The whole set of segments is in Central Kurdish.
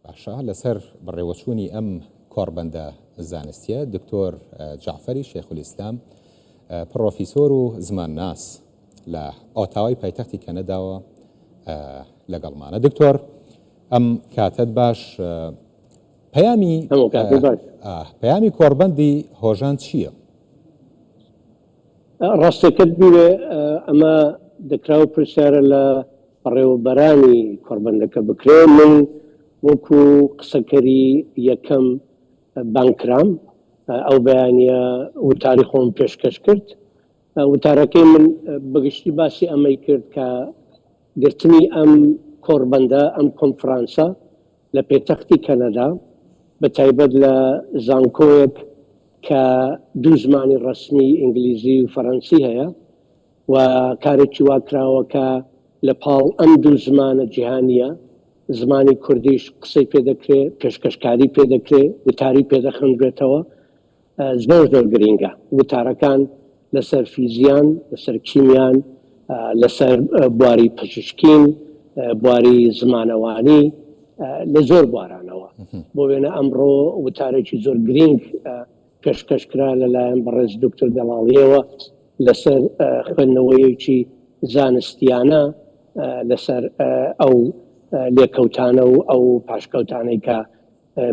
باشە لەسەر بەڕێوەچوونی ئەم کۆڕبەندە زانستیە دکتۆر جەعفەری شێخولئیسلام پڕۆفیسۆر و زمانناس لە ئۆتاوای پایتەختی کەنەداوە لەگەڵمانە. دکتۆر ئەم کاتەت باش پەیامی پەیامی کۆڕبەندی هۆژان چییە؟ ڕاستەکەت بیوێ ئەمە دەکرا و پرسیارە لە بەڕێوەبەرانی کۆڕبەندەکە بکرێ، من وەکو قسەکەری یەکەم بانگ کرام، ئەو بەیانییە وتاری خۆم پێشکەش کرد، وتارەکەی من بەگشتی باسی ئەمەی کرد کە گرتنی ئەم کۆڕبەندە، ئەم کۆنفرانسە لە پێتەختی کەنەدا، بە تایبەت لە زانکۆیەک کە دوو زمانی ڕەسمی ئینگلیزی و فەرەنسی هەیە، و کارێکی وا کراوە کە لە پاڵ ئەم دوو زمانە جیهانییە، زمانی کوردیش قسەی پێ دەکرێ، پێشکەشکاری پێ دەکرێ، وتاری پێ دەخوێندرێتەوە، زۆر زۆر گرینگە. وتارەکان لەسەر فیزیان، لەسەر کیمیان، لەسەر بواری پزیشکین، بواری زمانەوانی، لە زۆر بوارانەوە. بۆ وێنە ئەمڕۆ وتارێکی زۆر گرینگ پێشکەش کرا لەلایەن بەڕێز دوکتور گەڵاڵییەوە لەسەر خوێندنەوەیەکی زانستییانە لەسەر ئەو لێکەوتانە و ئەو پاشکەوتانەی کە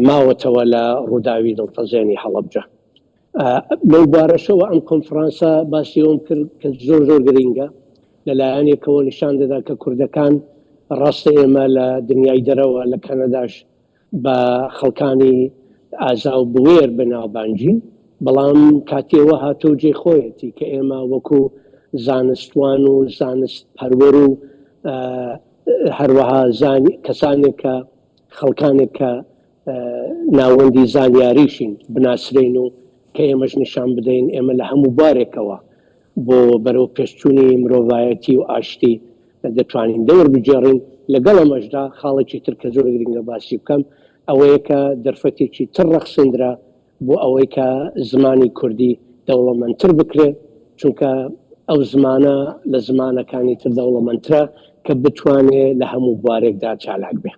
ماوەتەوە لە ڕووداوی دڵتەزێنی هەڵەبجە. لەو بارەشەوە ئەم کۆنفرانسە باسی ئەوەم کرد کە زۆر زۆر گرینگە، لە لایەنێکەوە نیشان دەدا کە کوردەکان ڕاستە ئێمە لە دنیای دەرەوە لە کەنەداش بە خەڵکانی ئازا و بوێر بەناوبانگین، بەڵام کاتی ئەوە هاتووە و جێی خۆیەتی کە ئێمە وەکو زانستوان و زانستپەروەر و هەروەها کەسانێک کە خەڵکانێک کە ناوەندی زانیاریشین بناسرێین و کە ئێمەش نیشان بدەین ئێمە لە هەموو بوارێکەوە بۆ بەرەو پێشچوونی مرۆڤایەتی و ئاشتی دەتوانین دەور بگێڕین، لەگەڵ ئەمەشدا خاڵێکی تر کە زۆر گرنگە باسی بکەم ئەوەیە کە دەرفەتێکی تر ڕەخسێندرا بۆ ئەوەی کە زمانی کوردی دەوڵەمەندتر بکرێ، چونکە ئەو زمانە لە زمانەکانی تر دەوڵەمەندترە کە بتوانێ لە هەموو بوارێکدا چالاک بێ.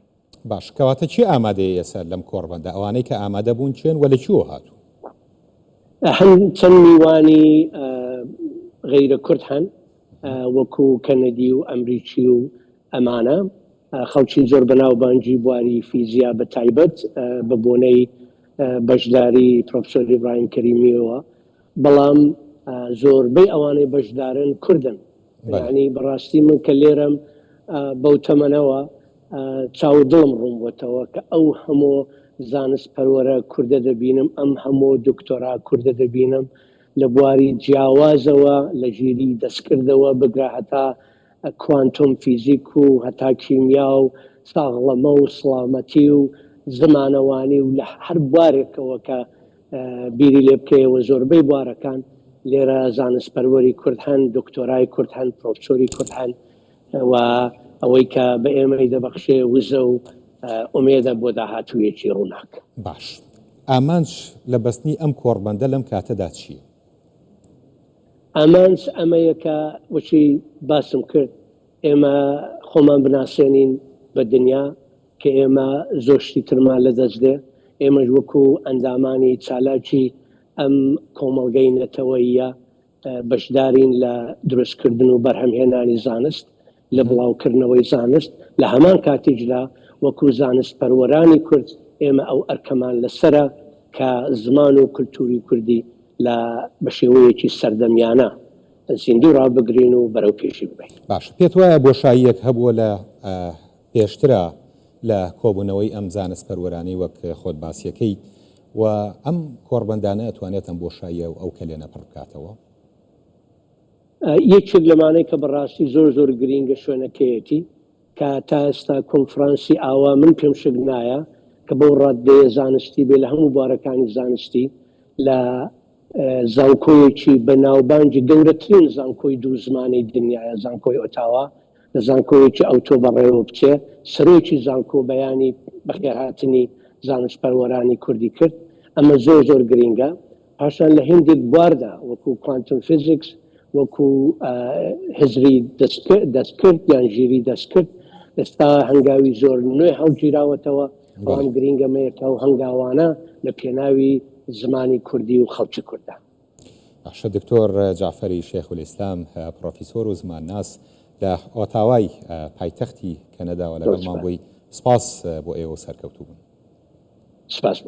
باش کەواتە کێ ئامادەیە ئێستا لەم کۆڕبەندە؟ ئەوانەی کە ئامادە بوون کێن و لە کوێوە هاتوون؟ هەن چەند میوانی غەیرە کورد هەن وەکو کەنەدی و ئەمریکی و ئەمانە خەڵکی زۆر بەناوبانگی بواری فیزیا بە تایبەت بە بۆنەی بەشداری پرۆفسۆر ئیبراهیم کەریمیەوە بەڵام زۆربەی ئەوانەی بەشدارن کوردن یعنی بەڕاستی من کە لێرەم بەو تەمەنەوە چاو و دڵم ڕوون بۆتەوە کە ئەو هەموو زانست پەروەرە کوردە دەبینم، ئەم هەموو دکتۆرا کوردە دەبینم لە بواری جیاوازەوە لە ژیری دەستکردەوە بگرە هەتا کوانتۆم فیزیک و هەتا کیمیا و ساغڵەمە و سڵامەتی و زمانەوانی و لە هەر بوارێکەوە کە بیری لێ بکەیەوە زۆربەی بوارەکان لێرە زانست پەروەری کورد هەن، دکتۆرای کورد هەن، پرۆفسۆری کورد هەن. و ئەوەی کە بە ئێمەی دەبەخشێ وزە و ئومێدە بۆ داهاتوویەکی ڕووناک. باش ئامانج لە بەستنی ئەم کۆڕبەندە لەم کاتەدا چییە؟ ئامانج ئەمەیە کە وەکی باسم کرد ئێمە خۆمان بناسێنین بە دنیا کە ئێمە زۆر شتی ترمان لە دەست دێ، ئێمەش وەکوو ئەندامانی چالاکی ئەم کۆمەڵگەی نەتەوەییە بەشدارین لە دروستکردن و بەرهەمهێنانی زانست، لە بڵاوکردنەوەی زانست، لە هەمان کاتیشدا وەکو زانستپەروەرانی کورد ئێمە ئەو ئەرکەمان لەسەرە کە زمان و کولتووری کوردی لە بە شێوەیەکی سەردەمیانە زیندوو ڕابگرین و بەرەو پێشی ببەین. باشە پێت وایە بۆشاییەک هەبووە لە پێشترا لە کۆبوونەوەی ئەم زانستپەروەرانەی وەک خۆت باسیەکەیت و ئەم کۆڕبەندانە ئەتوانێت ئەم بۆشاییە و ئەو کەلێنە پڕ بکاتەوە؟ یەکێک لەمانەی کە بەڕاستی زۆر زۆر گرینگە شوێنەکەیەتی کە تا ئێستا کۆنفرانسی ئاوا من پێم شک نایە کە بەو ڕاددەیە زانستی بێ لە هەموو بوارەکانی زانستی لە زانکۆیەکی بەناوبانگی گەورەترین زانکۆی دوو زمانی دنیایە زانکۆی ئۆتاوا لە زانکۆیەکی ئەوتۆ بەڕێوە بچێ، سەرۆکی زانکۆ بەیانی بەخێرهاتنی زانستپەروەرانی کوردی کرد، ئەمە زۆر زۆر گرینگە. پاشان لە هێندێک بواردا وەکوو quantum physics، وەکوو هزری دەستکرد یان ژیری دەستکرد، ئێستا هەنگاوی زۆر نوێ هەڵگیراوەتەوە. بەڵام گرینگ ئەمەیە کە ئەو هەنگاوانە لە پێناوی زمانی کوردی و خەڵکی کوردە. باشە دکتۆر جەعفەری شێخولئیسلام پڕۆفیسۆر و زمانناس لە ئۆتاوای پایتەختی کەنەداوە لەگەڵمان بووی، سپاس بۆ ئێوە و سەرکەوتوو بن. سپاس بۆ.